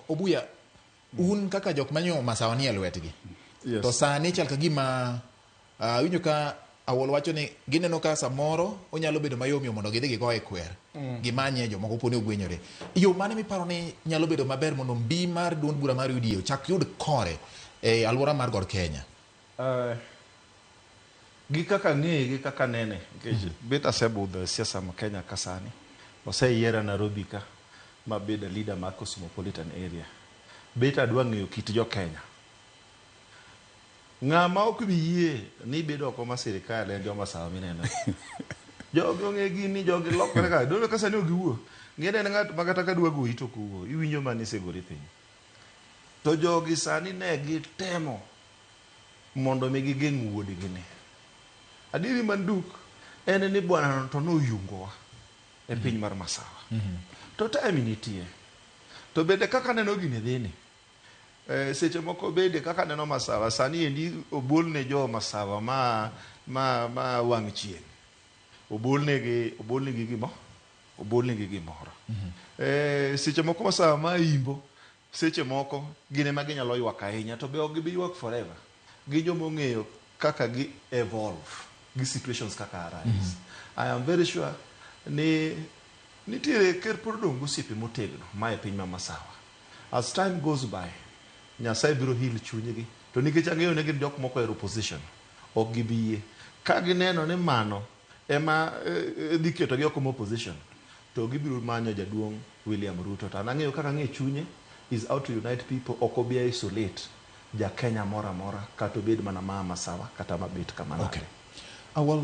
Obuya, un kaka jok manyo masawa nie lwetgi. Yes. To sani chal ka gima winjo ka Awol wacho ni gineno ka samoro onyalo bedo mayom yom mondo gidhi gigoye kwer. Gimanye jomoko poni ogwenyore. Yo mane miparo ni nyalo bedo maber mondo mbi mar duond bura mar UDA ochak yud kore e alwora mar God Kenya? Gi kaka ang'eye gi kaka anene nikech bet asebudho e siasa ma Kenya ka sani. Oseyiera Nairobi ka mabedo leader mar Cosmopolitan area. Bet adwa ng'eyo kit jo Kenya. Ng'ama ok bi yie ni bedo oko ma sirikal en joma sawa mineno. Jogi ong'e gini, jogi lokore ka. Donge ka sani ok giwuo. Ng'eni en ng'at ma kata ka dwa goyi to ok owuo. Iwinjo mana isegori piny. To jogi sani ne gitemo mondo mi gigeng' wuodgi ni. Adieri manduk en ni bwana to noyungowa e piny mar Masawa. To time nitie. To bende kaka aneno gini dhi ni, seche moko bende kaka aneno Masawa sani endi obolne jo Masawa ma ma ma wang' chieng'. Obolnegi obolnegi gimo obolnegi gimoro. Seche moko Masawa ma imbo seche moko gin ema ginyalo ywak ahinya to be ok gibi ywak forever. Gin joma ong'eyo kaka gi evolve gi situations kaka arise. I am very sure ni nitiere ker pod odong' gosiepe motegno ma e piny ma Masawa. As time goes by, Nyasaye biro heal chunygi. To nikech ang'eyo ni gin jok moko ohero opposition, ok gibi yie. Ka gineno ni mano ema dhi ketogi oko ma opposition, to gibiro manyo jaduong' William Ruto. To an ang'eyo kaka ang'e chunye, is out to unite people, ok obi isolate ja Kenya moro amora, kata obed mana maa Masawa, kata mabet kama nade. Okay. Awal